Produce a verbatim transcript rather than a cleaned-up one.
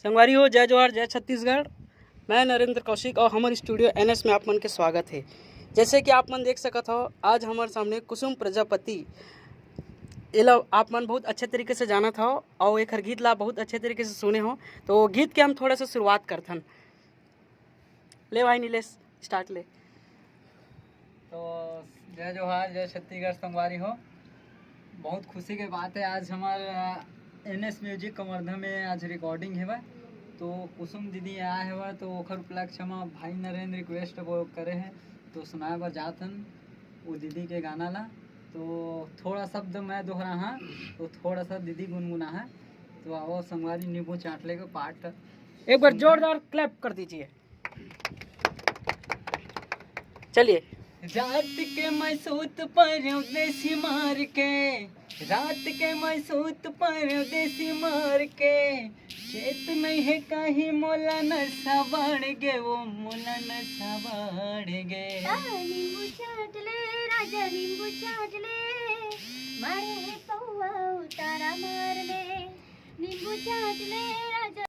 संगवारी हो, जय जोहार, जय छत्तीसगढ़। मैं नरेंद्र कौशिक और हमर स्टूडियो एनएस में आप मन के स्वागत है। जैसे कि आप मन देख सकत हो, आज हमर सामने कुसुम प्रजापति, एला आप मन बहुत अच्छे तरीके से जानत हो और एकर गीत ला बहुत अच्छे तरीके से सुने हो। तो गीत के हम थोड़ा सा शुरुआत करथन। ले भाई नीलेश, स्टार्ट ले। तो जय जोहार, जय छत्तीसगढ़ संगवारी हो। बहुत खुशी के बात है, आज हमार एनएस म्यूजिक कवर्धा में आज रिकॉर्डिंग हेवय। तो कुसुम दीदी आए हेवय, तो ओखर उपलक्ष्य में भाई नरेंद्र रिक्वेस्ट वो करे हैं, तो सुनाए बर जात हन वो दीदी के गाना ला। तो थोड़ा शब्द मैं दोहरा हाँ, तो थोड़ा सा दीदी गुनगुना है। तो आओ संगवारी, नींबू चाटले के पार्ट। एक बार जोरदार क्लैप कर दीजिए। चलिए। रात के मैं सूत परेंव देसी मार के, रात के मैं सूत परेंव देसी मार के, चेत नहीं है कहीं मोला नशा बाढ़ गे, वो मोला नशा बाढ़ गे। आ, नींबू चाट ले राजा, नींबू चाट ले, मारे है पौवा उतारा मार ले, नींबू चाट ले।